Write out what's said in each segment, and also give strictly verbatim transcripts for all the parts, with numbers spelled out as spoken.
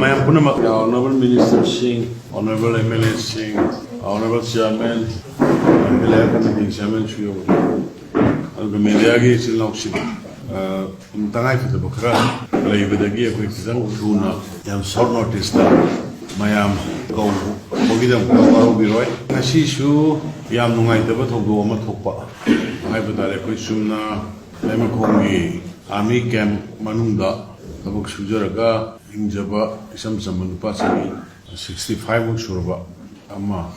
ꯃꯌꯥꯝ ꯄꯨꯝꯅꯃꯛ, Honorable Minister ꯁꯤꯡ, Honorable M L A ꯁꯤꯡ, Honorable Chairman, Media Committee Chairman ꯁꯨ ꯌꯧꯔꯤ꯫ ꯑꯗꯨꯒ ꯃꯦꯗꯤꯌꯥꯒꯤ ꯏꯆꯤꯜ ꯏꯅꯥꯎꯁꯤꯡ, ꯑ, ꯇꯉꯥꯏꯐꯗꯕ ꯈꯔ ꯂꯩꯕꯗꯒꯤ ꯑꯩꯈꯣꯏ ꯈꯤꯇꯪ ꯊꯨꯅ, ꯌꯥꯝ short notice ꯇ ꯃꯌꯥꯝ ꯀꯧꯕꯒꯤꯗꯃꯛꯇ ꯋꯥꯔꯧꯕꯤꯔꯣꯏ꯫ ꯉꯁꯤꯁꯨ ꯌꯥꯝ ꯅꯨꯡꯉꯥꯏꯇꯕ ꯊꯧꯗꯣꯛ ꯑꯃ ꯊꯣꯛꯄ ꯍꯥꯏꯕ ꯇꯥꯔꯦ꯫ ꯑꯩꯈꯣꯏ ꯆꯨꯝꯅ ꯂꯩꯃꯈꯣꯡꯒꯤ army camp ꯃꯅꯨꯡꯗ ꯊꯕꯛ ꯁꯨꯖꯔꯒ ꯍꯤꯡꯖꯕ ꯏꯆꯝ ꯆꯝꯕ ꯅꯨꯄꯥ, ꯆꯍꯤ sixty five ꯃꯨꯛ ꯁꯨꯔꯕ ꯑꯃ,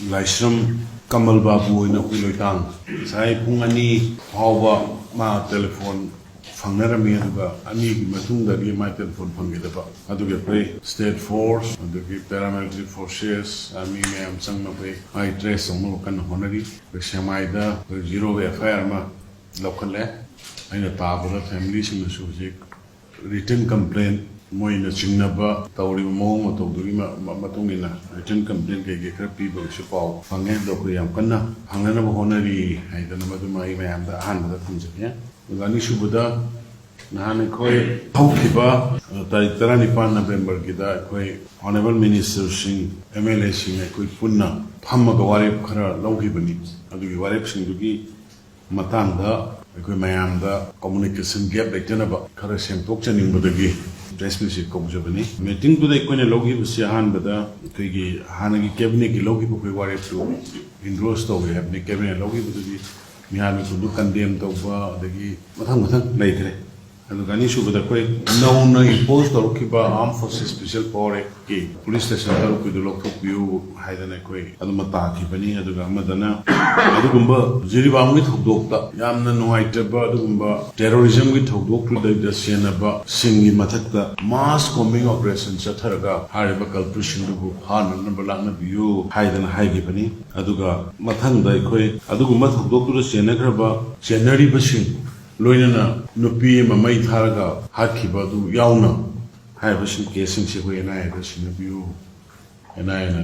ꯂꯥꯏꯁ꯭ꯔꯝ ꯀꯃꯜ ꯕꯥꯕꯨ ꯑꯣꯏꯅ ꯑꯩꯈꯣꯏ ꯂꯣꯏꯇꯥꯡ ꯉꯁꯥꯏ ꯄꯨꯡ ꯑꯅꯤ ꯐꯥꯎꯕ ꯃꯥ telephone ꯐꯪꯅꯔꯝꯃꯤ꯫ ꯑꯗꯨꯒ ꯑꯅꯤꯒꯤ ꯃꯇꯨꯡꯗꯒꯤ ꯃꯥꯏ telephone ꯐꯪꯈꯤꯗꯕ꯫ ꯑꯗꯨꯒꯤ ꯑꯩꯈꯣꯏ state force, ꯑꯗꯒꯤ paramilitary forces, army ꯃꯌꯥꯝ ꯆꯪꯅ ꯑꯩꯈꯣꯏ ꯃꯥꯏ trace ꯇꯧꯅꯕ ꯀꯟꯅ ꯍꯣꯠꯅꯔꯤ꯫ ꯑꯩꯈꯣꯏ ꯁꯦꯛꯃꯥꯏꯗ ꯑꯩꯈꯣꯏ zero ꯒꯤ F I R ꯑꯃ ꯂꯧꯈꯠꯂꯦ꯫ ꯑꯩꯅ ꯇꯥꯕꯗ family ꯁꯤꯡꯅꯁꯨ ꯍꯧꯖꯤꯛ written complaint, ꯃꯣꯏꯅ ꯆꯤꯡꯅꯕ ꯇꯧꯔꯤꯕ ꯃꯑꯣꯡ ꯃꯇꯧꯗꯨꯒꯤ ꯃ-, ꯃ-, ꯃꯇꯨꯡ ꯏꯟꯅ written complaint ꯀꯩꯀꯩ ꯈꯔ ꯄꯤꯕꯒꯤꯁꯨ ꯄꯥꯎ ꯐꯪꯉꯦ꯫ ꯑꯗꯣ ꯑꯩꯈꯣꯏ ꯌꯥꯝ ꯀꯟꯅ ꯐꯪꯅꯅꯕ ꯍꯣꯠꯅꯔꯤ ꯍꯥꯏꯗꯅ ꯃꯗꯨꯃ ꯑꯩ ꯃꯌꯥꯝꯗ ꯑꯍꯥꯟꯕꯗ ꯊꯝꯖꯒꯦ꯫ ꯑꯗꯨꯒ ꯑꯅꯤꯁꯨꯕꯗ, ꯅꯍꯥꯟ ꯑꯩꯈꯣꯏ ꯍꯧꯈꯤꯕ, ꯑ, ꯇꯥꯔꯤꯛ ꯇꯔꯥꯅꯤꯄꯥꯟ November ꯒꯤꯗ ꯑꯩꯈꯣꯏ Honorable Minister ꯁꯤꯡ, M L A ꯁꯤꯡ ꯑꯩꯈꯣꯏ ꯄꯨꯟꯅ ꯐꯝꯃꯒ ꯋꯥꯔꯦꯞ ꯈꯔ ꯂꯧꯈꯤꯕꯅꯤ꯫ ꯑꯗꯨꯒꯤ ꯋꯥꯔꯦꯞꯁꯤꯡꯗꯨꯒꯤ ꯃꯇꯥꯡꯗ ꯑꯩꯈꯣꯏ ꯃꯌꯥꯝꯗ communication gap ꯂꯩꯇꯅꯕ ꯈꯔ ꯁꯦꯡꯗꯣꯛꯆꯅꯤꯡꯕꯗꯒꯤ press meet ꯁꯤ ꯀꯧꯖꯕꯅꯤ꯫ Meeting ꯗꯨꯗ ꯑꯩꯈꯣꯏꯅ ꯂꯧꯈꯤꯕꯁꯤ ꯑꯍꯥꯟꯕꯗ ꯑꯩꯈꯣꯏꯒꯤ ꯍꯥꯟꯅꯒꯤ cabinet ꯀꯤ ꯂꯧꯈꯤꯕ ꯑꯩꯈꯣꯏ ꯋꯥꯔꯦꯞꯇꯨ endorse ꯇꯧꯋꯦ ꯍꯥꯏꯕꯅꯤ꯫ Cabinet ꯂꯧꯈꯤꯕꯗꯨꯗꯤ ꯃꯤꯍꯥꯠ ꯃꯤꯄꯨꯟꯗꯨ condemn ꯇꯧꯕ, ꯑꯗꯒꯤ ꯃꯊꯪ ꯃꯊꯪ ꯂꯩꯈ꯭ꯔꯦ꯫ ꯑꯗꯨꯒ ꯑꯅꯤꯁꯨꯕꯗ ꯑꯩꯈꯣꯏ ꯅꯧꯅ impose ꯇꯧꯔꯛꯈꯤꯕ Armed Forces Special Power Act ꯀꯤ police station ꯇꯔꯨꯛꯀꯤꯗꯨ ꯂꯧꯊꯣꯛꯄꯤꯌꯨ ꯍꯥꯏꯗꯅ ꯑꯩꯈꯣꯏ ꯑꯗꯨꯃ ꯇꯥꯈꯤꯕꯅꯤ꯫ ꯑꯗꯨꯒ ꯑꯃꯗꯅ ꯑꯗꯨꯒꯨꯝꯕ ꯖꯤꯔꯤꯕꯥꯝꯒꯤ ꯊꯧꯗꯣꯛꯇ ꯌꯥꯝꯅ ꯅꯨꯡꯉꯥꯏꯇꯕ ꯑꯗꯨꯒꯨꯝꯕ terrorism ꯒꯤ ꯊꯧꯗꯣꯛꯇꯨꯗ ꯁꯦꯟꯅꯕꯁꯤꯡꯒꯤ ꯃꯊꯛꯇ mass combing operation ꯆꯠꯊꯔꯒ ꯍꯥꯏꯔꯤꯕ culprit ꯁꯤꯡꯗꯨꯕꯨ ꯐꯥꯅꯅꯕ ꯂꯥꯛꯅꯕꯤꯌꯨ ꯍꯥꯏꯗꯅ ꯍꯥꯏꯈꯤꯕꯅꯤ꯫ ꯑꯗꯨꯒ ꯃꯊꯪꯗ ꯑꯩꯈꯣꯏ ꯑꯗꯨꯒꯨꯝꯕ ꯊꯧꯗꯣꯛꯇꯨꯗ ꯆꯦꯟꯅꯈ꯭ꯔꯕ, ꯆꯦꯟꯅꯔꯤꯕꯁꯤꯡ ꯂꯣꯏꯅꯅ ꯅꯨꯄꯤ ꯑꯃ ꯃꯩ ꯊꯥꯔꯒ ꯍꯥꯠꯈꯤꯕ ꯑꯗꯨ ꯌꯥꯎꯅ ꯍꯥꯏꯔꯤꯕꯁꯤꯡ case ꯁꯤꯡꯁꯤ ꯑꯩꯈꯣꯏ N I A the ꯁꯤꯟꯅꯕꯤꯌꯨ, N I A ꯅ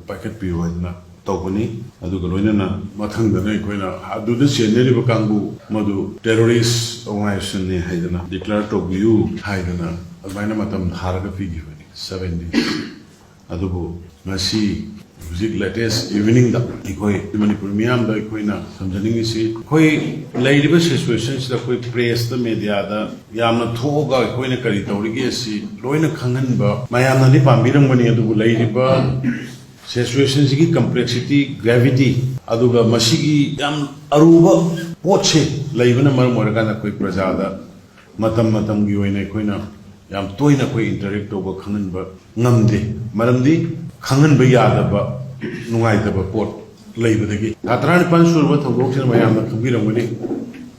ꯄꯥꯏꯈꯠꯄꯤꯌꯨ ꯍꯥꯏꯗꯅ ꯇꯧꯕꯅꯤ꯫ ꯑꯗꯨꯒ ꯂꯣꯏꯅꯅ ꯃꯊꯪꯗꯅ ꯑꯩꯈꯣꯏꯅ ꯑꯗꯨꯗ ꯆꯦꯟꯅꯔꯤꯕ ꯀꯥꯡꯕꯨ ꯃꯗꯨ terrorist organization ꯅꯤ ꯍꯥꯏꯗꯅ declare ꯇꯧꯕꯤꯌꯨ ꯍꯥꯏꯗꯅ ꯑꯗꯨꯃꯥꯏꯅ ꯃꯇꯝ ꯊꯥꯔꯒ ꯄꯤꯈꯤꯕꯅꯤ꯫ Seven days. ꯑꯗꯨꯕꯨ ꯉꯁꯤ ꯍꯧꯖꯤꯛ ꯂꯦꯇꯦꯁ ꯏꯚꯤꯅꯤꯡꯗ ꯑꯩꯈꯣꯏ ꯃꯅꯤꯄꯨꯔ ꯃꯤꯌꯥꯝꯗ ꯑꯩꯈꯣꯏꯅ ꯊꯝꯖꯅꯤꯡꯉꯤꯁꯤ, ꯑꯩꯈꯣꯏ ꯂꯩꯔꯤꯕ ꯁꯤꯆꯨꯋꯦꯁꯟꯁꯤꯗ ꯑꯩꯈꯣꯏ ꯄ꯭ꯔꯦꯁꯇ, ꯃꯦꯗꯤꯌꯥꯗ ꯌꯥꯝꯅ ꯊꯣꯛꯑꯒ ꯑꯩꯈꯣꯏꯅ ꯀꯔꯤ ꯇꯧꯔꯤꯒꯦ ꯑꯁꯤ ꯂꯣꯏꯅ ꯈꯪꯍꯟꯕ, ꯃꯌꯥꯝꯅꯗꯤ ꯄꯥꯝꯕꯤꯔꯝꯒꯅꯤ꯫ ꯑꯗꯨꯕꯨ ꯂꯩꯔꯤꯕ ꯁꯤꯆꯨꯋꯦꯁꯟꯁꯤꯒꯤ ꯀꯝꯄ꯭ꯂꯦꯛꯁꯤꯇꯤ, ꯒ꯭ꯔꯦꯚꯤꯇꯤ, ꯑꯗꯨꯒ ꯃꯁꯤꯒꯤ ꯌꯥꯝ ꯑꯔꯨꯕ ꯄꯣꯠꯁꯦ ꯂꯩꯕꯅ ꯃꯔꯝ ꯑꯣꯏꯔꯀꯥꯟꯗ ꯑꯩꯈꯣꯏ ꯄ꯭ꯔꯖꯥꯗ ꯃꯇꯝ ꯃꯇꯝꯒꯤ ꯑꯣꯏꯅ ꯑꯩꯈꯣꯏꯅ ꯌꯥꯝ ꯇꯣꯏꯅ ꯑꯩꯈꯣꯏ ꯏꯟꯇꯔꯦꯛ ꯇꯧꯕ, ꯈꯪꯍꯟꯕ ꯉꯝꯗꯦ꯫ ꯃꯔꯝꯗꯤ ꯈꯪꯍꯟꯕ ꯌꯥꯗꯕ, ꯅꯨꯡꯉꯥꯏꯇꯕ ꯄꯣꯠ ꯂꯩꯕꯗꯒꯤ꯫ ꯊꯥ ꯇꯔꯥꯅꯤꯄꯥꯟ ꯁꯨꯔꯕ ꯊꯧꯗꯣꯛꯁꯤꯅ ꯃꯌꯥꯝꯅ ꯈꯪꯕꯤꯔꯝꯒꯅꯤ꯫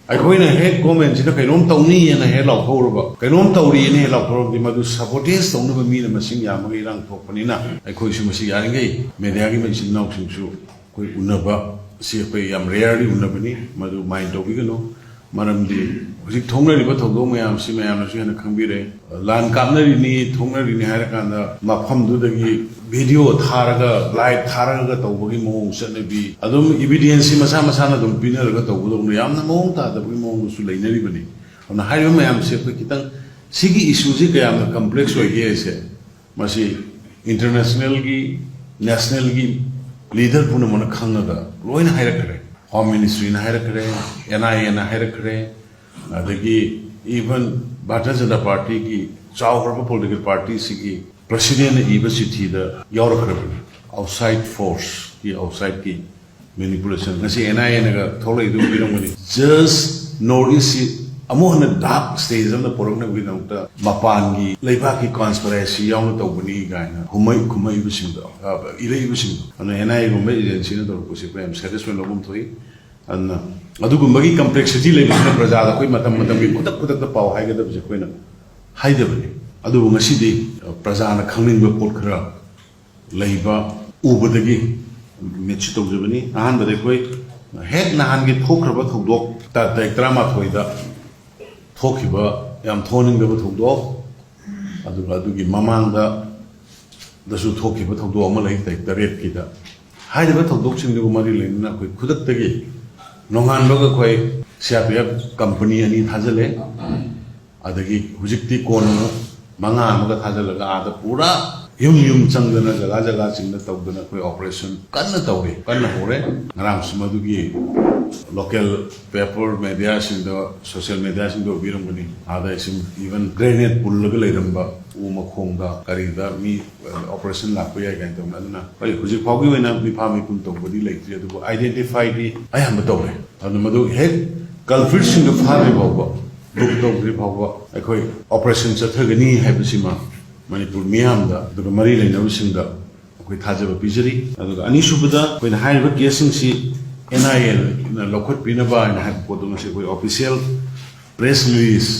ꯑꯩꯈꯣꯏꯅ ꯍꯦꯛ ꯒꯣꯔꯃꯦꯟꯁꯤꯅ ꯀꯩꯅꯣꯝ ꯇꯧꯅꯤ ꯍꯥꯏꯅ ꯍꯦꯛ ꯂꯥꯎꯊꯣꯛꯎꯔꯕ, ꯀꯩꯅꯣꯝ ꯇꯧꯔꯤꯅ ꯍꯦꯛ ꯂꯥꯎꯊꯣꯛꯎꯔꯕꯗꯤ, ꯃꯗꯨ ꯁꯕꯣꯇꯦꯖ ꯇꯧꯅꯕ ꯃꯤꯅ ꯃꯁꯤꯡ ꯌꯥꯝꯃꯒ ꯏꯔꯥꯡ ꯊꯣꯛꯄꯅꯤꯅ, ꯑꯩꯈꯣꯏꯁꯨ ꯃꯁꯤ ꯌꯥꯔꯤꯈꯩ ꯃꯦꯗꯤꯌꯥꯒꯤ ꯏꯆꯤꯟ ꯏꯅꯥꯎꯁꯤꯡꯁꯨ ꯑꯩꯈꯣꯏ ꯎꯅꯕ ꯑꯁꯤ ꯑꯩꯈꯣꯏ ꯌꯥꯝ ꯔꯦꯌꯔꯂꯤ ꯎꯅꯕꯅꯤ꯫ ꯃꯗꯨ ꯃꯥꯏꯟ ꯇꯧꯕꯤꯒꯅꯨ꯫ ꯃꯔꯝꯗꯤ ꯍꯧꯖꯤꯛ ꯊꯣꯛꯅꯔꯤꯕ ꯊꯧꯗꯣꯛ ꯃꯌꯥꯝꯁꯤ ꯃꯌꯥꯝꯅꯁꯨ ꯍꯦꯟꯅ ꯈꯪꯕꯤꯔꯦ꯫ ꯂꯥꯟ ꯀꯥꯞꯅꯔꯤꯅꯤ, ꯊꯣꯛꯅꯔꯤꯅꯤ ꯍꯥꯏꯔꯀꯥꯟꯗ ꯃꯐꯝꯗꯨꯗꯒꯤ ꯚꯤꯗꯤꯑꯣ ꯊꯥꯔꯒ, ꯂꯥꯏꯚ ꯊꯥꯔꯒ ꯇꯧꯕꯒꯤ ꯃꯑꯣꯡ, ꯆꯠꯅꯕꯤ, ꯑꯗꯨꯝ ꯏꯚꯤꯗꯦꯟꯁꯁꯤ ꯃꯁꯥ ꯃꯁꯥꯅ ꯑꯗꯨꯝ ꯄꯤꯅꯔꯒ ꯇꯧꯕꯗꯧꯅ ꯌꯥꯝꯅ ꯃꯑꯣꯡ ꯇꯥꯗꯕꯒꯤ ꯃꯑꯣꯡꯗꯁꯨ ꯂꯩꯅꯔꯤꯕꯅꯤ꯫ ꯑꯗꯨꯅ ꯍꯥꯏꯔꯤꯕ ꯃꯌꯥꯝꯁꯦ ꯑꯩꯈꯣꯏ ꯈꯤꯇꯪ, ꯁꯤꯒꯤ ꯏꯁꯨꯁꯤ ꯀꯌꯥꯝꯅ ꯀꯝꯄ꯭ꯂꯦꯛꯁ ꯑꯣꯏꯒꯦ ꯍꯥꯏꯁꯦ, ꯃꯁꯤ ꯏꯟꯇꯔꯅꯦꯁꯅꯦꯜꯒꯤ, ꯅꯦꯁꯅꯦꯜꯒꯤ ꯂꯤꯗꯔ ꯄꯨꯝꯅꯃꯛꯅ ꯈꯪꯉꯒ ꯂꯣꯏꯅ ꯍꯥꯏꯔꯛꯈ꯭ꯔꯦ꯫ ꯍꯣꯝ ꯃꯤꯅꯤꯁꯇ꯭ꯔꯤꯅ ꯍꯥꯏꯔꯛꯈ꯭ꯔꯦ, ꯑꯦꯟ ꯑꯥꯏ ꯑꯦꯅ ꯍꯥꯏꯔꯛꯈ꯭ꯔꯦ, ꯑꯗꯒꯤ ꯏꯚꯟ ꯚꯥꯔꯇꯤꯌ ꯖꯅꯇꯥ ꯄꯥꯔꯇꯤꯒꯤ ꯆꯥꯎꯈ꯭ꯔꯕ ꯄꯣꯂꯤꯇꯤꯀꯦꯜ ꯄꯥꯔꯇꯤꯁꯤꯒꯤ ꯄ꯭ꯔꯁꯤꯗꯦꯟꯅ ꯏꯕ ꯆꯤꯊꯤꯗ ꯌꯥꯎꯔꯛꯈ꯭ꯔꯕꯅꯤ꯫ ꯑꯥꯎꯠꯁꯥꯏꯠ ꯐꯣꯔꯁꯀꯤ, ꯑꯥꯎꯠꯁꯥꯏꯠꯀꯤ ꯃꯦꯅꯤꯄꯨꯂꯦꯁꯟ꯫ ꯉꯁꯤ ꯑꯦꯟ ꯑꯥꯏ ꯑꯦꯅꯒ ꯊꯣꯛꯂꯛꯏꯗꯨ ꯎꯕꯤꯔꯝꯒꯅꯤ꯫ ꯖꯁ ꯅꯣꯔꯠ ꯏꯁꯁꯤ ꯑꯃꯨꯛ ꯍꯟꯅ ꯗꯥꯔꯛ ꯁ꯭ꯇꯦꯖ ꯑꯃꯗ ꯄꯨꯔꯛꯅꯕꯒꯤꯗꯃꯛꯇ ꯃꯄꯥꯟꯒꯤ ꯂꯩꯕꯥꯛꯀꯤ ꯀꯟꯁꯄꯤꯔꯦꯁꯤ ꯌꯥꯎꯅ ꯇꯧꯕꯅꯤ ꯀꯥꯏꯅ ꯍꯨꯝꯃꯩ-, ꯈꯨꯝꯃꯛꯏꯕꯁꯤꯡꯗꯣ, ꯑ, ꯏꯔꯛꯏꯕꯁꯤꯡꯗꯣ꯫ ꯑꯗꯨꯅ ꯑꯦꯟ ꯑꯥꯏ ꯑꯦꯒꯨꯝꯕ ꯑꯦꯖꯦꯟꯁꯤꯅ ꯇꯧꯔꯛꯄꯁꯦ ꯑꯩꯈꯣꯏ ꯌꯥꯝ ꯁꯦꯇꯤꯁꯐꯥꯏ ꯂꯧꯐꯝ ꯊꯣꯛꯏ꯫ ꯑꯗꯨꯅ ꯑꯗꯨꯒꯨꯝꯕꯒꯤ ꯀꯝꯄ꯭ꯂꯦꯛꯁꯤꯇꯤ ꯂꯩꯕꯁꯤꯅ ꯄ꯭ꯔꯖꯥꯗ ꯑꯩꯈꯣꯏ ꯃꯇꯝ ꯃꯇꯝꯒꯤ ꯈꯨꯗꯛ ꯈꯨꯗꯛꯇ ꯄꯥꯎ ꯍꯥꯏꯒꯗꯕꯁꯦ ꯑꯩꯈꯣꯏꯅ ꯍꯥꯏꯗꯕꯅꯤ꯫ ꯑꯗꯨꯕꯨ ꯉꯁꯤꯗꯤ, ꯑ, ꯄ꯭ꯔꯖꯥꯅ ꯈꯪꯅꯤꯡꯕ ꯄꯣꯠ ꯈꯔ ꯂꯩꯕ ꯎꯕꯗꯒꯤ ꯃꯤꯠꯁꯤ ꯇꯧꯖꯕꯅꯤ꯫ ꯑꯍꯥꯟꯕꯗ ꯑꯩꯈꯣꯏ ꯍꯦꯛ ꯅꯍꯥꯟꯒꯤ ꯊꯣꯛꯈ꯭ꯔꯕ ꯊꯧꯗꯣꯛ, ꯇꯥ-, ꯇꯥꯔꯤꯛ ꯇꯔꯥꯃꯥꯊꯣꯏꯗ ꯊꯣꯛꯈꯤꯕ ꯌꯥꯝ ꯊꯣꯛꯍꯟꯅꯤꯡꯗꯕ ꯊꯧꯗꯣꯛ, ꯑꯗꯨꯒ ꯑꯗꯨꯒꯤ ꯃꯃꯥꯡꯗ ꯗꯁꯨ ꯊꯣꯛꯈꯤꯕ ꯊꯧꯗꯣꯛ ꯑꯃ ꯂꯩ, ꯇꯥꯔꯤꯛ ꯇꯔꯦꯠꯀꯤꯗ꯫ ꯍꯥꯏꯔꯤꯕ ꯊꯧꯗꯣꯛꯁꯤꯡꯗꯨꯒ ꯃꯔꯤ ꯂꯩꯅꯅ ꯑꯩꯈꯣꯏ ꯈꯨꯗꯛꯇꯒꯤ ꯅꯣꯡꯉꯥꯟꯕꯒ ꯑꯩꯈꯣꯏ C R P F company ꯑꯅꯤ ꯊꯥꯖꯤꯜꯂꯦ꯫ ꯑꯗꯒꯤ ꯍꯧꯖꯤꯛꯇꯤ ꯀꯣꯟꯅ ꯑꯃꯨꯛ ꯃꯉꯥ ꯑꯃꯒ ꯊꯥꯖꯤꯜꯂꯒ ꯑꯥꯗ ꯄꯨꯔꯥ ꯌꯨꯝ ꯌꯨꯝ ꯆꯪꯗꯅ, ꯖꯒꯥ ꯖꯒꯥ ꯆꯤꯡꯗ ꯇꯧꯗꯅ ꯑꯩꯈꯣꯏ operation ꯀꯟꯅ ꯇꯧꯔꯤ, ꯀꯟꯅ ꯍꯧꯔꯦ꯫ ꯉꯔꯥꯡꯁꯨ ꯃꯗꯨꯒꯤ local paper mediaꯁꯤꯡꯗ, social mediaꯁꯤꯡꯗ ꯎꯕꯤꯔꯝꯒꯅꯤ꯫ ꯑꯥꯗ ꯏꯁꯤꯡ, even grenade ꯄꯨꯜꯂꯒ ꯂꯩꯔꯝꯕ ꯎ ꯃꯈꯣꯡꯗ ꯀꯔꯤꯗ ꯃꯤ operation ꯂꯥꯛꯄ ꯌꯥꯏ ꯀꯥꯏꯅ ꯇꯧꯅ꯫ ꯑꯗꯨꯅ ꯍꯣꯏ, ꯍꯧꯖꯤꯛ ꯐꯥꯎꯒꯤ ꯑꯣꯏꯅ ꯃꯤꯐꯥ ꯃꯤꯄꯨꯟ ꯇꯧꯕꯗꯤ ꯂꯩꯇ꯭ꯔꯤ, ꯑꯗꯨꯕꯨ identifyꯗꯤ ꯑꯌꯥꯝꯕ ꯇꯧꯔꯦ꯫ ꯑꯗꯨꯅ ꯃꯗꯨ ꯍꯦꯛ culpritꯁꯤꯡꯗꯣ ꯐꯥꯗ꯭ꯔꯤ ꯐꯥꯎꯕ, book ꯇꯧꯗ꯭ꯔꯤ ꯐꯥꯎꯕ ꯑꯩꯈꯣꯏ operation ꯆꯠꯊꯒꯅꯤ ꯍꯥꯏꯕꯁꯤꯃ ꯃꯅꯤꯄꯨꯔ ꯃꯤꯌꯥꯝꯗ ꯑꯗꯨꯒ ꯃꯔꯤ ꯂꯩꯅꯕꯁꯤꯡꯗ ꯑꯩꯈꯣꯏ ꯊꯥꯖꯕ ꯄꯤꯖꯔꯤ꯫ ꯑꯗꯨꯒ ꯑꯅꯤꯁꯨꯕꯗ, ꯑꯩꯈꯣꯏꯅ ꯍꯥꯏꯔꯤꯕ caseꯁꯤꯡꯁꯤ NIAꯅ ꯂꯧꯈꯠꯄꯤꯅꯕ ꯍꯥꯏꯅ ꯍꯥꯏꯕ ꯄꯣꯠꯇꯨ ꯉꯁꯤ ꯑꯩꯈꯣꯏ official press release,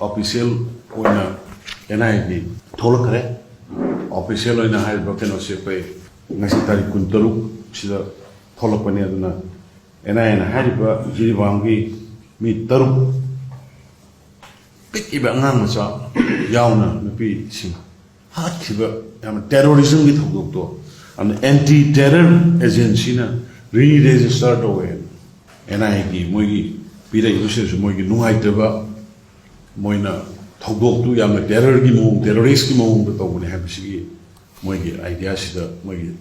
official ꯑꯣꯏꯅ NIAꯒꯤ ꯊꯣꯛꯂꯛꯈ꯭ꯔꯦ꯫ Official ꯑꯣꯏꯅ ꯍꯥꯏꯔꯤꯕ ꯀꯩꯅꯣꯁꯤ ꯑꯩꯈꯣꯏ ꯉꯁꯤ ꯇꯥꯔꯤꯛ ꯀꯨꯟꯇꯔꯨꯛ ꯁꯤꯗ ꯊꯣꯛꯂꯛꯄꯅꯤ꯫ ꯑꯗꯨꯅ NIAꯅ ꯍꯥꯏꯔꯤꯕ ꯖꯤꯔꯤꯕꯥꯝꯒꯤ ꯃꯤ ꯇꯔꯨꯛ, ꯄꯤꯛꯏꯕ ꯑꯉꯥꯡ ꯃꯆꯥ ꯌꯥꯎꯅ ꯅꯨꯄꯤꯁꯤꯡ ꯍꯥꯠꯈꯤꯕ, ꯌꯥꯝꯅ terrorismꯒꯤ ꯊꯧꯗꯣꯛꯇꯣ, ꯌꯥꯝꯅ anti terror agencyꯅ re-register ꯇꯧꯋꯦ꯫ NIAꯒꯤ ꯃꯣꯏꯒꯤ ꯄꯤꯔꯛꯏꯕꯁꯤꯗꯁꯨ ꯃꯣꯏꯒꯤ ꯅꯨꯡꯉꯥꯏꯇꯕ, ꯃꯣꯏꯅ ꯊꯧꯗꯣꯛꯇꯨ ꯌꯥꯝꯅ terrorꯒꯤ ꯃꯑꯣꯡ, terroristꯀꯤ ꯃꯑꯣꯡꯗ ꯇꯧꯕꯅꯦ ꯍꯥꯏꯕꯁꯤꯒꯤ ꯃꯣꯏꯒꯤ ideaꯁꯤꯗ, ꯃꯣꯏꯒꯤ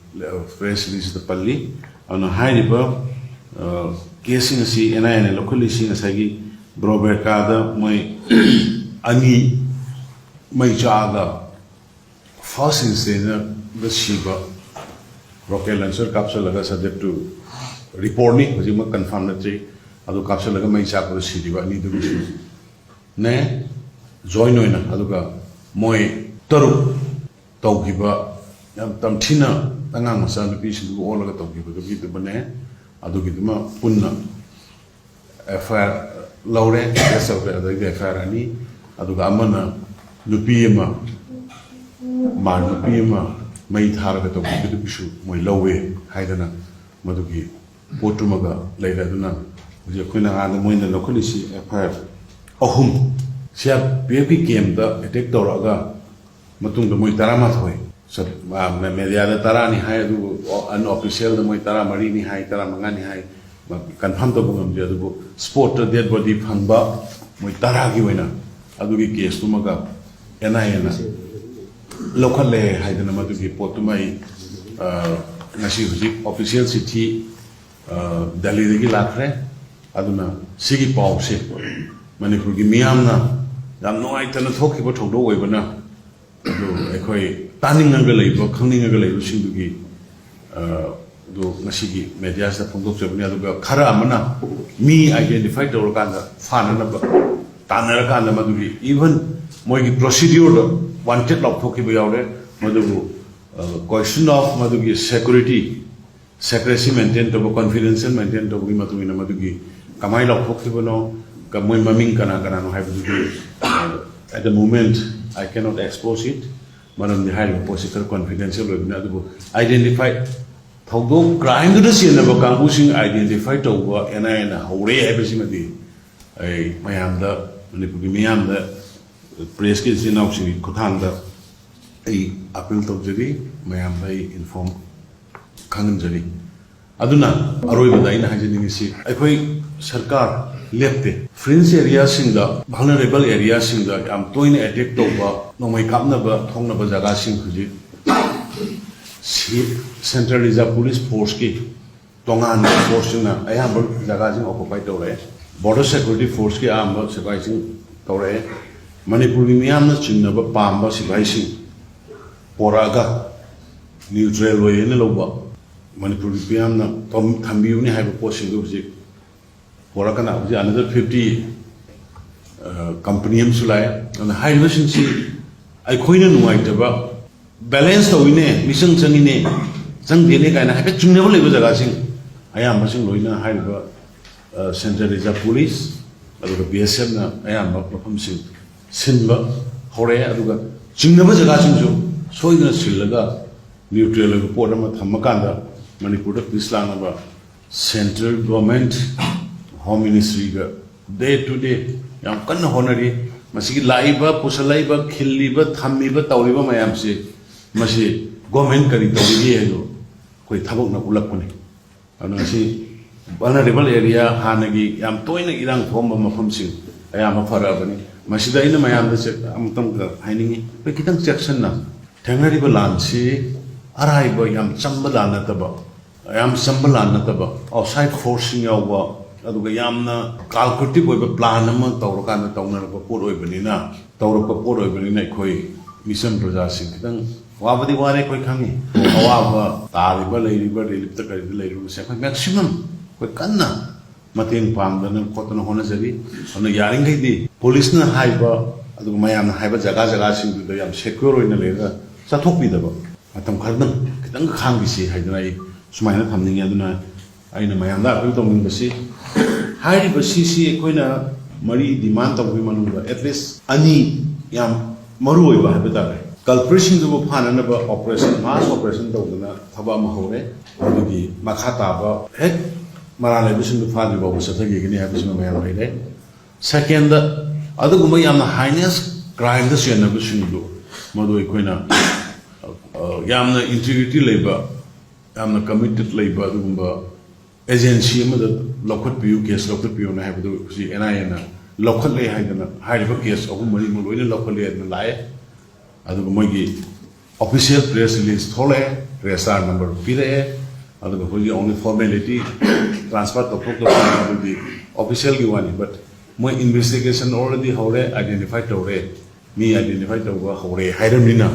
press releaseꯁꯤꯗ ꯄꯜꯂꯤ꯫ ꯑꯗꯨꯅ ꯍꯥꯏꯔꯤꯕ caseꯁꯤꯡ ꯑꯁꯤ NIAꯅ ꯂꯧꯈꯠꯂꯤꯁꯤ ꯉꯁꯥꯏꯒꯤ ꯕ꯭ꯔꯣꯕꯦꯔꯀꯥꯗ ꯃꯣꯏ ꯑꯅꯤ ꯃꯩ ꯆꯥꯛꯑꯒ first instanceꯗ ꯁꯤꯕ, rocket launcher ꯀꯥꯞꯁꯤꯜꯂꯒ, subject to reportꯅꯤ, ꯍꯧꯖꯤꯛꯃꯛ confirm ꯅꯠꯇ꯭ꯔꯤ, ꯑꯗꯨ ꯀꯥꯞꯁꯤꯜꯂꯒ ꯃꯩ ꯆꯥꯛꯄꯗ ꯁꯤꯔꯤꯕ ꯑꯅꯤꯗꯨꯒꯤꯁꯨꯅꯦ, joint ꯑꯣꯏꯅ꯫ ꯑꯗꯨꯒ ꯃꯣꯏ ꯇꯔꯨꯛ ꯇꯧꯈꯤꯕ, ꯌꯥꯝ ꯇꯝꯊꯤꯅ ꯑꯉꯥꯡ ꯃꯆꯥ ꯅꯨꯄꯤꯁꯤꯡꯗꯨꯕꯨ ꯑꯣꯜꯂꯒ ꯇꯧꯈꯤꯕꯗꯨꯒꯤꯗꯨꯃꯅꯦ, ꯑꯗꯨꯒꯤꯗꯨꯃ ꯄꯨꯟꯅ FIR ꯂꯧꯔꯦ, arrest ꯇꯧꯔꯦ꯫ ꯑꯗꯩꯗꯤ FIR ꯑꯅꯤ, ꯑꯗꯨꯒ ꯑꯃꯅ ꯅꯨꯄꯤ ꯑꯃ, ꯃꯥ ꯅꯨꯄꯤ ꯑꯃ ꯃꯩ ꯊꯥꯔꯒ ꯇꯧꯕꯤꯕꯗꯨꯒꯤꯁꯨ ꯃꯣꯏ ꯂꯧꯋꯦ ꯍꯥꯏꯗꯅ ꯃꯗꯨꯒꯤ ꯄꯣꯠꯇꯨꯃꯒ ꯂꯩꯔꯦ꯫ ꯑꯗꯨꯅ ꯍꯧꯖꯤꯛ ꯑꯩꯈꯣꯏꯅ ꯑꯥꯗ ꯃꯣꯏꯅ ꯂꯧꯈꯠꯂꯤꯁꯤ FIR ꯑꯍꯨꯝ, CRPFꯀꯤ campꯇ attack ꯇꯧꯔꯛꯑꯒ ꯃꯇꯨꯡꯗ ꯃꯣꯏ ꯇꯔꯥꯃꯥꯊꯣꯏ ꯆꯠ-, ꯑ, ꯃꯦ-, mediaꯗ ꯇꯔꯥꯅꯤ ꯍꯥꯏ, ꯑꯗꯨꯕꯨ unofficialꯗ ꯃꯣꯏ ꯇꯔꯥꯃꯔꯤꯅꯤ ꯍꯥꯏ, ꯇꯔꯥꯃꯉꯥꯅꯤ ꯍꯥꯏ, confirm ꯇꯧꯕ ꯉꯝꯗꯦ꯫ ꯑꯗꯨꯕꯨ spotꯇ dead body ꯐꯪꯕ ꯃꯣꯏ ꯇꯔꯥꯒꯤ ꯑꯣꯏꯅ ꯑꯗꯨꯒꯤ caseꯇꯨꯃꯒ ꯑꯦꯟ ꯑꯥꯏ ꯑꯦꯅ ꯂꯧꯈꯠꯂꯦ ꯍꯥꯏꯗꯅ ꯃꯗꯨꯒꯤ ꯄꯣꯠꯇꯨꯃ ꯑꯩ, ꯑ, ꯉꯁꯤ ꯍꯧꯖꯤꯛ ꯑꯣꯐꯤꯁꯤꯌꯦꯜ ꯆꯤꯊꯤ, ꯑ, ꯗꯦꯜꯂꯤꯗꯒꯤ ꯂꯥꯛꯈ꯭ꯔꯦ꯫ ꯑꯗꯨꯅ ꯁꯤꯒꯤ ꯄꯥꯎꯁꯦ ꯃꯅꯤꯄꯨꯔꯒꯤ ꯃꯤꯌꯥꯝꯅ ꯌꯥꯝ ꯅꯨꯡꯉꯥꯏꯇꯅ ꯊꯣꯛꯈꯤꯕ ꯊꯧꯗꯣꯛ ꯑꯣꯏꯕꯅ, ꯑꯗꯨ ꯑꯩꯈꯣꯏ ꯇꯥꯅꯤꯡꯉꯒ ꯂꯩꯕ, ꯈꯪꯅꯤꯡꯉꯒ ꯂꯩꯕꯁꯤꯡꯗꯨꯒꯤ, ꯑ, ꯑꯗꯨ ꯉꯁꯤꯒꯤ ꯃꯦꯗꯤꯌꯥꯁꯤꯗ ꯐꯣꯡꯗꯣꯛꯆꯕꯅꯤ꯫ ꯑꯗꯨꯒ ꯈꯔ ꯑꯃꯅ ꯃꯤ ꯑꯥꯏꯗꯦꯟꯇꯤꯐꯥꯏ ꯇꯧꯔꯀꯥꯟꯗ ꯐꯥꯅꯅꯕ ꯇꯥꯟꯅꯔꯀꯥꯟꯗ ꯃꯗꯨꯒꯤ, even ꯃꯣꯏꯒꯤ ꯄ꯭ꯔꯣꯁꯤꯗ꯭ꯌꯨꯔꯗ ꯋꯥꯟꯇꯦꯠ ꯂꯥꯎꯊꯣꯛꯈꯤꯕ ꯌꯥꯎꯔꯦ꯫ ꯃꯗꯨꯕꯨ, ꯑ, ꯀꯣꯏꯁꯟ ꯑꯣꯐ ꯃꯗꯨꯒꯤ ꯁꯦꯀ꯭ꯌꯨꯔꯤꯇꯤ, ꯁꯦꯀ꯭ꯔꯦꯁꯤ ꯃꯦꯟꯇꯦꯟ ꯇꯧꯕ, ꯀꯣꯟꯐꯤꯗꯦꯟꯁꯤꯌꯦꯜ ꯃꯦꯟꯇꯦꯟ ꯇꯧꯕꯒꯤ ꯃꯇꯨꯡ ꯏꯟꯅ ꯃꯗꯨꯒꯤ ꯀꯃꯥꯏꯅ ꯂꯥꯎꯊꯣꯛꯈꯤꯕꯅꯣ, ꯀ-, ꯃꯣꯏ ꯃꯃꯤꯡ ꯀꯅꯥ ꯀꯅꯥꯅꯣ ꯍꯥꯏꯕꯗꯨꯗꯤ, ꯑ, at the moment I cannot expose it꯫ ꯃꯔꯝꯗꯤ ꯍꯥꯏꯔꯤꯕ ꯄꯣꯠꯁꯤ ꯈꯔ ꯀꯣꯟꯐꯤꯗꯦꯟꯁꯤꯌꯦꯜ ꯑꯣꯏꯕꯅꯤ꯫ ꯑꯗꯨꯕꯨ ꯑꯥꯏꯗꯦꯟꯇꯤꯐꯥꯏ, ꯊꯧꯗꯣꯛ, ꯀ꯭ꯔꯥꯏꯝꯗꯨꯗ ꯆꯦꯟꯅꯕ ꯀꯥꯡꯕꯨꯁꯤꯡ ꯑꯥꯏꯗꯦꯟꯇꯤꯐꯥꯏ ꯇꯧꯕ ꯑꯦꯟ ꯑꯥꯏ ꯑꯦꯅ ꯍꯧꯔꯦ ꯍꯥꯏꯕꯁꯤꯃꯗꯤ ꯑꯩ ꯃꯌꯥꯝꯗ, ꯃꯅꯤꯄꯨꯔꯒꯤ ꯃꯤꯌꯥꯝꯗ, ꯄ꯭ꯔꯦꯁꯀꯤ ꯏꯆꯤꯟ ꯏꯅꯥꯎꯁꯤꯡꯒꯤ ꯈꯨꯠꯊꯥꯡꯗ ꯑꯩ ꯑꯄꯤꯜ ꯇꯧꯖꯔꯤ, ꯃꯌꯥꯝꯗ ꯑꯩ ꯏꯟꯐꯣꯔꯝ ꯈꯪꯍꯟꯖꯔꯤ꯫ ꯑꯗꯨꯅ ꯑꯔꯣꯏꯕꯗ ꯑꯩꯅ ꯍꯥꯏꯖꯅꯤꯡꯉꯤꯁꯤ, ꯑꯩꯈꯣꯏ ꯁꯔꯀꯥꯔ ꯂꯦꯞꯇꯦ꯫ ꯐ꯭ꯔꯤꯟꯖ ꯑꯦꯔꯤꯌꯥꯁꯤꯡꯗ, ꯚꯜꯅꯔꯦꯕꯜ ꯑꯦꯔꯤꯌꯥꯁꯤꯡꯗ ꯌꯥꯝ ꯇꯣꯏꯅ ꯑꯦꯇꯦꯛ ꯇꯧꯕ, ꯅꯣꯡꯃꯩ ꯀꯥꯞꯅꯕ ꯊꯣꯛꯅꯕ ꯖꯒꯥꯁꯤꯡ ꯍꯧꯖꯤꯛ ꯁꯤ-, ꯁꯦꯟꯇ꯭ꯔꯦꯜ ꯔꯤꯖꯥꯔꯚ ꯄꯨꯂꯤꯁ ꯐꯣꯔꯁꯀꯤ ꯇꯣꯉꯥꯟꯕ ꯐꯣꯔꯁꯁꯤꯡꯅ ꯑꯌꯥꯝꯕ ꯖꯒꯥꯁꯤꯡ ꯑꯣꯀꯨꯄꯥꯏ ꯇꯧꯔꯛꯑꯦ꯫ ꯕꯣꯔꯗꯔ ꯁꯦꯀ꯭ꯌꯨꯔꯤꯇꯤ ꯐꯣꯔꯁꯀꯤ ꯑꯌꯥꯝꯕ ꯁꯤꯐꯥꯏꯁꯤꯡ ꯇꯧꯔꯛꯑꯦ꯫ ꯃꯅꯤꯄꯨꯔꯒꯤ ꯃꯤꯌꯥꯝꯅ ꯆꯤꯡꯅꯕ ꯄꯥꯝꯕ ꯁꯤꯐꯥꯏꯁꯤꯡ ꯄꯣꯔꯛꯑꯒ ꯅ꯭ꯌꯨꯇ꯭ꯔꯦꯜ ꯑꯣꯏꯌꯦꯅ ꯂꯧꯕ, ꯃꯅꯤꯄꯨꯔꯒꯤ ꯃꯤꯌꯥꯝꯅ ꯊꯝ-, ꯊꯝꯕꯤꯕꯅꯤ ꯍꯥꯏꯕ ꯄꯣꯠꯁꯤꯡꯗꯨ ꯍꯧꯖꯤꯛ ꯄꯣꯔꯛꯀꯅ ꯍꯧꯖꯤꯛ ꯑꯅꯗꯔ ꯐꯤꯐꯇꯤ ꯀꯝꯄꯅꯤ ꯑꯃꯁꯨ ꯂꯥꯛꯑꯦ꯫ ꯑꯗꯨꯅ ꯍꯥꯏꯔꯤꯕꯁꯤꯡꯁꯤ ꯑꯩꯈꯣꯏꯅ ꯅꯨꯡꯉꯥꯏꯇꯕ, ꯕꯦꯂꯦꯟꯁ ꯇꯧꯋꯤꯅꯦ, ꯃꯤꯆꯪ ꯆꯪꯉꯤꯅꯦ, ꯆꯪꯗꯦꯅꯦ ꯀꯥꯏꯅ ꯍꯥꯏꯐꯦꯠ ꯆꯤꯡꯅꯕ ꯂꯩꯕ ꯖꯒꯥꯁꯤꯡ ꯑꯌꯥꯝꯕꯁꯤꯡ ꯂꯣꯏꯅ ꯍꯥꯏꯔꯤꯕ, ꯑ, ꯁꯦꯟꯇ꯭ꯔꯦꯜ ꯔꯤꯖꯥꯔꯚ ꯄꯨꯂꯤꯁ, ꯑꯗꯨꯒ ꯕꯤ ꯑꯦꯁ ꯑꯦꯐꯅ ꯑꯌꯥꯝꯕ ꯃꯐꯝꯁꯤꯡ ꯁꯤꯟꯕ ꯍꯧꯔꯛꯑꯦ꯫ ꯑꯗꯨꯒ ꯆꯤꯡꯅꯕ ꯖꯒꯥꯁꯤꯡꯁꯨ ꯁꯣꯏꯗꯅ ꯁꯤꯜꯂꯒ ꯅ꯭ꯌꯨꯇ꯭ꯔꯦꯜ ꯑꯣꯏꯕ ꯄꯣꯠ ꯑꯃ ꯊꯝꯃꯀꯥꯟꯗ ꯃꯅꯤꯄꯨꯔꯗ ꯄꯤꯁ ꯂꯥꯛꯅꯕ central government, home ꯃꯤꯅꯤꯁꯇ꯭ꯔꯤꯒ day to day ꯌꯥꯝ ꯀꯟꯅ ꯍꯣꯠꯅꯔꯤ꯫ ꯃꯁꯤꯒꯤ ꯂꯥꯛꯏꯕ, ꯄꯨꯁꯜꯂꯛꯏꯕ, ꯈꯤꯜꯂꯤꯕ, ꯊꯝꯃꯤꯕ, ꯇꯧꯔꯤꯕ ꯃꯌꯥꯝꯁꯤ, ꯃꯁꯤ ꯒꯣꯔꯃꯦꯟꯠ ꯀꯔꯤ ꯇꯧꯔꯤꯒꯦ ꯍꯥꯏꯗꯣ ꯑꯩꯈꯣꯏ ꯊꯕꯛꯅ ꯎꯠꯂꯛꯄꯅꯤ꯫ ꯑꯗꯨꯅ ꯉꯁꯤ ꯚꯜꯅꯔꯦꯕꯜ ꯑꯦꯔꯤꯌꯥ, ꯍꯥꯟꯅꯒꯤ ꯌꯥꯝ ꯇꯣꯏꯅ ꯏꯔꯥꯡ ꯊꯣꯛꯑꯝꯕ ꯃꯐꯝꯁꯤꯡ ꯑꯌꯥꯝꯕ ꯐꯔꯛꯑꯕꯅꯤ꯫ ꯃꯁꯤꯗ ꯑꯩꯅ ꯃꯌꯥꯝꯗ ꯆꯦꯛ-, ꯑꯃꯇꯪꯒ ꯍꯥꯏꯅꯤꯡꯉꯤ, ꯑꯩꯈꯣꯏ ꯈꯤꯇꯪ ꯆꯦꯛꯁꯤꯟꯅ ꯊꯦꯡꯅꯔꯤꯕ ꯂꯥꯟꯁꯤ ꯑꯔꯥꯏꯕ, ꯌꯥꯝ ꯆꯝꯕ ꯂꯥꯟ ꯅꯠꯇꯕ, ꯌꯥꯝ ꯆꯝꯕ ꯂꯥꯟ ꯅꯠꯇꯕ, ꯑꯥꯎꯠꯁꯥꯏꯠ ꯐꯣꯔꯁꯁꯤꯡ ꯌꯥꯎꯕ, ꯑꯗꯨꯒ ꯌꯥꯝꯅ ꯀꯥꯜꯀꯨꯂꯦꯇꯤꯚ ꯑꯣꯏꯕ ꯄ꯭ꯂꯥꯟ ꯑꯃ ꯇꯧꯔꯀꯥꯟꯗ ꯇꯧꯅꯔꯛꯄ ꯄꯣꯠ ꯑꯣꯏꯕꯅꯤꯅ, ꯇꯧꯔꯛꯄ ꯄꯣꯠ ꯑꯣꯏꯕꯅꯤꯅ ꯑꯩꯈꯣꯏ ꯃꯤꯆꯝ ꯄ꯭ꯔꯖꯥꯁꯤꯡ ꯈꯤꯇꯪ ꯋꯥꯕꯗꯤ ꯋꯥꯔꯦ, ꯑꯩꯈꯣꯏ ꯈꯪꯉꯤ꯫ ꯑꯋꯥꯕ ꯇꯥꯔꯤꯕ, ꯂꯩꯔꯤꯕ, ꯔꯤꯂꯤꯐꯇ ꯀꯔꯤꯗ ꯂꯩꯔꯤꯕꯁꯦ ꯑꯩꯈꯣꯏ ꯃꯦꯛꯁꯤꯃꯝ ꯑꯩꯈꯣꯏ ꯀꯟꯅ ꯃꯇꯦꯡ ꯄꯥꯡꯗꯅ ꯈꯣꯠꯇꯅ ꯍꯣꯠꯅꯖꯔꯤ꯫ ꯑꯗꯨꯅ ꯌꯥꯔꯤꯈꯩꯗꯤ ꯄꯨꯂꯤꯁꯅ ꯍꯥꯏꯕ, ꯑꯗꯨꯒ ꯃꯌꯥꯝꯅ ꯍꯥꯏꯕ ꯖꯒꯥ ꯖꯒꯥꯁꯤꯡꯗꯨꯗ ꯌꯥꯝ ꯁꯦꯀ꯭ꯌꯣꯔ ꯑꯣꯏꯅ ꯂꯩꯔꯒ ꯆꯠꯊꯣꯛꯄꯤꯗꯕ, ꯃꯇꯝ ꯈꯔꯗꯪ ꯈꯤꯇꯪ ꯈꯥꯡꯈꯤꯁꯤ ꯍꯥꯏꯗꯅ ꯑꯩ ꯁꯨꯃꯥꯏꯅ ꯊꯝꯅꯤꯡꯉꯤ꯫ ꯑꯗꯨꯅ ꯑꯩꯅ ꯃꯌꯥꯝꯗ ꯑꯄꯤꯜ ꯇꯧꯅꯤꯡꯕꯁꯤ, ꯍꯥꯏꯔꯤꯕ ꯁꯤꯁꯤ ꯑꯩꯈꯣꯏꯅ ꯃꯔꯤ ꯗꯤꯃꯥꯟ ꯇꯧꯕꯒꯤ ꯃꯅꯨꯡꯗ ꯑꯦꯠꯂꯤꯁ ꯑꯅꯤ ꯌꯥꯝ ꯃꯔꯨ ꯑꯣꯏꯕ ꯍꯥꯏꯕ ꯇꯥꯔꯦ, ꯀꯜꯄ꯭ꯔꯤꯠꯁꯤꯡꯗꯨꯕꯨ ꯐꯥꯅꯅꯕ ꯑꯣꯄꯔꯦꯁꯟ, ꯃꯥꯁ ꯑꯣꯄꯔꯦꯁꯟ ꯇꯧꯗꯅ ꯊꯕꯛ ꯑꯃ ꯍꯧꯔꯦ꯫ ꯑꯗꯨꯒꯤ ꯃꯈꯥ ꯇꯥꯕ ꯍꯦꯛ ꯃꯔꯥꯜ ꯂꯩꯕꯁꯤꯡꯗꯨ ꯐꯥꯗ꯭ꯔꯤ ꯐꯥꯎꯕ ꯆꯠꯊꯈꯤꯒꯅꯤ ꯍꯥꯏꯕꯁꯤꯃ ꯃꯌꯥꯝ ꯂꯩꯔꯦ꯫ ꯁꯦꯀꯦꯟꯗ, ꯑꯗꯨꯒꯨꯝꯕ ꯌꯥꯝꯅ ꯍꯥꯏꯅꯦꯁ ꯀ꯭ꯔꯥꯏꯝꯗ ꯆꯦꯟꯅꯕꯁꯤꯡꯗꯨ, ꯃꯗꯨ ꯑꯩꯈꯣꯏꯅ, ꯑ, ꯌꯥꯝꯅ ꯏꯟꯇꯤꯒ꯭ꯔꯤꯇꯤ ꯂꯩꯕ, ꯌꯥꯝꯅ ꯀꯃꯤꯇꯦꯠ ꯂꯩꯕ ꯑꯗꯨꯒꯨꯝꯕ ꯑꯦꯖꯦꯟꯁꯤ ꯑꯃꯗ ꯂꯧꯈꯠꯄꯤꯌꯨ, ꯀꯦꯁ ꯂꯧꯈꯠꯄꯤꯌꯨꯅ ꯍꯥꯏꯕꯗꯨ ꯍꯧꯖꯤꯛ ꯑꯦꯟ ꯑꯥꯏ ꯑꯦꯅ ꯂꯧꯈꯠꯂꯦ ꯍꯥꯏꯗꯅ, ꯍꯥꯏꯔꯤꯕ ꯀꯦꯁ ꯑꯍꯨꯝ ꯃꯔꯤꯃꯛ ꯂꯣꯏꯅ ꯂꯧꯈꯠꯂꯦ ꯍꯥꯏꯗꯅ ꯂꯥꯛꯑꯦ꯫ ꯑꯗꯨꯒ ꯃꯣꯏꯒꯤ ꯑꯣꯐꯤꯁꯤꯌꯦꯜ ꯄ꯭ꯔꯦꯁ ꯔꯤꯂꯤꯁ ꯊꯣꯛꯂꯛꯑꯦ, ꯔꯦꯖꯤꯁꯇꯥꯔ ꯅꯝꯕꯔ ꯄꯤꯔꯛꯑꯦ, ꯑꯗꯨꯒ ꯍꯧꯖꯤꯛ ꯑꯣꯡꯂꯤ ꯐꯣꯔꯃꯦꯂꯤꯇꯤ, ꯇ꯭ꯔꯥꯟꯁꯐꯔ ꯇꯧꯊꯣꯛ ꯇꯧꯁꯤꯟ ꯑꯗꯨꯗꯤ ꯑꯣꯐꯤꯁꯤꯌꯦꯜꯒꯤ ꯋꯥꯅꯤ꯫ ꯕꯠ ꯃꯣꯏ ꯏꯟꯚꯦꯁꯇꯤꯒꯦꯁꯟ ꯑꯣꯜꯔꯦꯗꯤ ꯍꯧꯔꯦ, ꯑꯥꯏꯗꯦꯟꯇꯤꯐꯥꯏ ꯇꯧꯔꯦ, ꯃꯤ ꯑꯥꯏꯗꯦꯟꯇꯤꯐꯥꯏ ꯇꯧꯕ ꯍꯧꯔꯦ ꯍꯥꯏꯔꯕꯅꯤꯅ,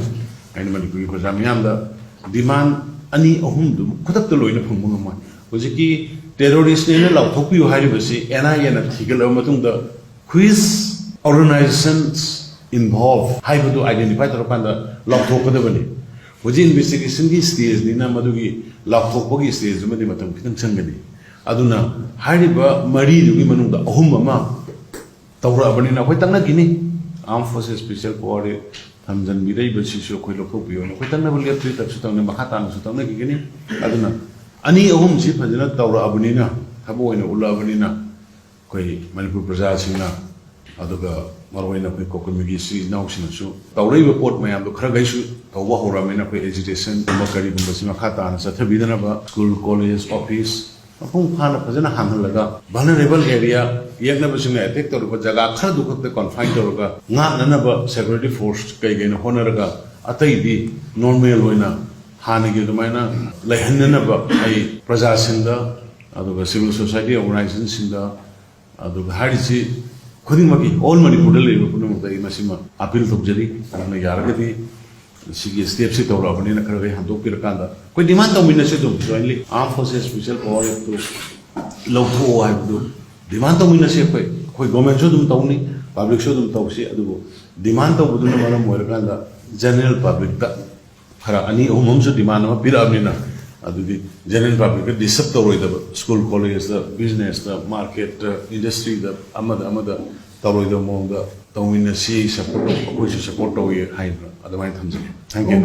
ꯑꯩꯅ ꯃꯅꯤꯄꯨꯔꯒꯤ ꯄ꯭ꯔꯖꯥ ꯃꯤꯌꯥꯝꯗ ꯗꯤꯃꯥꯟ ꯑꯅꯤ ꯑꯍꯨꯝꯗꯨ ꯈꯨꯗꯛꯇ ꯂꯣꯏꯅ ꯐꯪꯕ ꯉꯝꯃꯣꯏ꯫ ꯍꯧꯖꯤꯛꯀꯤ ꯇꯦꯔꯣꯔꯤꯁꯅꯦꯅ ꯂꯥꯎꯊꯣꯛꯄꯤꯌꯨ ꯍꯥꯏꯔꯤꯕꯁꯤ ꯑꯦꯟ ꯑꯥꯏ ꯑꯦꯅ ꯊꯤꯒꯠꯂꯕ ꯃꯇꯨꯡꯗ which organizations involved ꯍꯥꯏꯕꯗꯨ ꯑꯥꯏꯗꯦꯟꯇꯤꯐꯥꯏ ꯇꯧꯔꯀꯥꯟꯗ ꯂꯥꯎꯊꯣꯛꯀꯗꯕꯅꯤ꯫ ꯍꯧꯖꯤꯛ ꯏꯟꯚꯦꯁꯇꯤꯒꯦꯁꯟꯒꯤ ꯁ꯭ꯇꯦꯖꯅꯤꯅ ꯃꯗꯨꯒꯤ ꯂꯥꯎꯊꯣꯛꯄꯒꯤ ꯁ꯭ꯇꯦꯖꯇꯨꯃꯗꯤ ꯃꯇꯝ ꯈꯤꯇꯪ ꯆꯪꯒꯅꯤ꯫ ꯑꯗꯨꯅ ꯍꯥꯏꯔꯤꯕ ꯃꯔꯤꯗꯨꯒꯤ ꯃꯅꯨꯡꯗ ꯑꯍꯨꯝ ꯑꯃ ꯇꯧꯔꯛꯑꯕꯅꯤꯅ ꯑꯩꯈꯣꯏ ꯇꯛꯅꯈꯤꯅꯤ꯫ ꯑꯥꯔꯝ ꯐꯣꯔꯁꯦꯁ ꯁ꯭ꯄꯦꯁꯤꯌꯦꯜ ꯄꯥꯋꯔ ꯊꯝꯖꯤꯟꯕꯤꯔꯛꯏꯕꯁꯤꯁꯨ ꯑꯩꯈꯣꯏ ꯂꯧꯊꯣꯛꯄꯤꯌꯣꯅ ꯑꯩꯈꯣꯏ ꯇꯛꯅꯕ ꯂꯦꯞꯇ꯭ꯔꯤ, ꯇꯛꯁꯨ ꯇꯛꯅꯩ, ꯃꯈꯥ ꯇꯥꯅꯁꯨ ꯇꯛꯅꯈꯤꯒꯅꯤ꯫ ꯑꯗꯨꯅ ꯑꯅꯤ ꯑꯍꯨꯝꯁꯤ ꯐꯖꯅ ꯇꯧꯔꯛꯑꯕꯅꯤꯅ, ꯊꯕꯛ ꯑꯣꯏꯅ ꯎꯠꯂꯛꯑꯕꯅꯤꯅ, ꯑꯩꯈꯣꯏ ꯃꯅꯤꯄꯨꯔ ꯄ꯭ꯔꯖꯥꯁꯤꯡꯅ, ꯑꯗꯨꯒ ꯃꯔꯨꯑꯣꯏꯅ ꯑꯩꯈꯣꯏ ꯀꯣꯀꯨꯃꯤꯒꯤ ꯏꯆꯤꯜ ꯏꯅꯥꯎꯁꯤꯡꯅꯁꯨ ꯇꯧꯔꯛꯏꯕ ꯄꯣꯠ ꯃꯌꯥꯝꯗꯣ ꯈꯔꯈꯩꯁꯨ ꯇꯧꯕ ꯍꯧꯔꯛꯑꯕꯅꯤꯅ, ꯑꯩꯈꯣꯏ ꯑꯦꯖꯤꯇꯦꯁꯟꯒꯨꯝꯕ ꯀꯔꯤꯒꯨꯝꯕꯁꯤ ꯃꯈꯥ ꯇꯥꯅ ꯆꯠꯊꯕꯤꯗꯅꯕ ꯁ꯭ꯀꯨꯜ, ꯀꯣꯂꯦꯖ, ꯑꯣꯐꯤꯁ ꯃꯄꯨꯡ ꯐꯥꯅ ꯐꯖꯅ ꯍꯥꯡꯍꯜꯂꯒ, ꯚꯜꯅꯔꯦꯕꯜ ꯑꯦꯔꯤꯌꯥ ꯌꯦꯛꯅꯕꯁꯤꯡꯅ ꯑꯦꯇꯦꯛ ꯇꯧꯔꯨꯕ ꯖꯒꯥ ꯈꯔꯗꯨ ꯈꯛꯇ ꯀꯟꯐꯥꯏꯟ ꯇꯧꯔꯒ ꯉꯥꯛꯅꯅꯕ ꯁꯦꯀ꯭ꯌꯨꯔꯤꯇꯤ ꯐꯣꯔꯁ ꯀꯩ ꯀꯩꯅꯣ ꯍꯣꯠꯅꯔꯒ ꯑꯇꯩꯗꯤ ꯅꯣꯔꯃꯦꯜ ꯑꯣꯏꯅ ꯍꯥꯟꯅꯒꯤ ꯑꯗꯨꯃꯥꯏꯅ ꯂꯩꯍꯟꯅꯅꯕ ꯑꯩ ꯄ꯭ꯔꯖꯥꯁꯤꯡꯗ, ꯑꯗꯨꯒ ꯁꯤꯚꯤꯜ ꯁꯣꯁꯥꯏꯇꯤ ꯑꯣꯔꯒꯅꯥꯏꯖꯦꯁꯟꯁꯤꯡꯗ, ꯑꯗꯨꯒ ꯍꯥꯏꯔꯤꯁꯤ ꯈꯨꯗꯤꯡꯃꯛꯀꯤ, ꯑꯣꯜ ꯃꯅꯤꯄꯨꯔꯗ ꯂꯩꯔꯤꯕ ꯄꯨꯝꯅꯃꯛꯇ ꯑꯩ ꯃꯁꯤꯃ ꯑꯄꯤꯜ ꯇꯧꯖꯔꯤ꯫ ꯑꯗꯨꯅ ꯌꯥꯔꯒꯗꯤ ꯁꯤꯒꯤ ꯁ꯭ꯇꯦꯞꯁꯤ ꯇꯧꯔꯛꯑꯕꯅꯤꯅ ꯈꯔ ꯈꯔ ꯍꯟꯗꯣꯛꯄꯤꯔꯀꯥꯟꯗ ꯑꯩꯈꯣꯏ ꯗꯤꯃꯥꯟ ꯇꯧꯃꯤꯟꯅꯁꯤ ꯑꯗꯨꯝ ꯖꯣꯏꯟꯂꯤ꯫ ꯑꯥꯔꯝ ꯐꯣꯔꯁꯦꯁ ꯁ꯭ꯄꯦꯁꯦꯜ ꯄꯥꯋꯔ ꯑꯦꯛꯇꯨ ꯂꯧꯊꯣꯛꯑꯣ ꯍꯥꯏꯕꯗꯨ ꯗꯤꯃꯥꯟ ꯇꯧꯃꯤꯟꯅꯁꯤ꯫ ꯑꯩꯈꯣꯏ ꯑꯩꯈꯣꯏ ꯒꯣꯔꯃꯦꯟꯁꯨ ꯑꯗꯨꯝ ꯇꯧꯅꯤ, ꯄꯕ꯭ꯂꯤꯛꯁꯨ ꯑꯗꯨꯝ ꯇꯧꯁꯤ꯫ ꯑꯗꯨꯕꯨ ꯗꯤꯃꯥꯟ ꯇꯧꯕꯗꯨꯅ ꯃꯔꯝ ꯑꯣꯏꯔꯀꯥꯟꯗ ꯖꯦꯅꯔꯦꯜ ꯄꯕ꯭ꯂꯤꯛꯇ ꯈꯔ ꯑꯅꯤ ꯑꯍꯨꯝ ꯑꯃꯁꯨ ꯗꯤꯃꯥꯟ ꯑꯃ ꯄꯤꯔꯛꯑꯕꯅꯤꯅ, ꯑꯗꯨꯗꯤ ꯖꯦꯅꯔꯦꯜ ꯄꯕ꯭ꯂꯤꯛꯇ ꯗꯤꯁꯇꯔꯕ ꯇꯧꯔꯣꯏꯗꯕ, ꯁ꯭ꯀꯨꯜ ꯀꯣꯂꯦꯖꯇ, ꯕꯤꯖꯤꯅꯦꯁꯇ, ꯃꯥꯔꯀꯦꯠꯇ, ꯏꯟꯗꯁꯇ꯭ꯔꯤꯗ, ꯑꯃꯗ ꯑꯃꯗ ꯇꯧꯔꯣꯏꯗꯕ ꯃꯑꯣꯡꯗ ꯇꯧꯃꯤꯟꯅꯁꯤ꯫ ꯁꯞꯄꯣꯔꯠ ꯇꯧ, ꯑꯩꯈꯣꯏꯁꯨ ꯁꯞꯄꯣꯔꯠ ꯇꯧꯏ ꯍꯥꯏꯅ ꯑꯗꯨꯃꯥꯏꯅ ꯊꯝꯖꯒꯦ꯫ Thank you.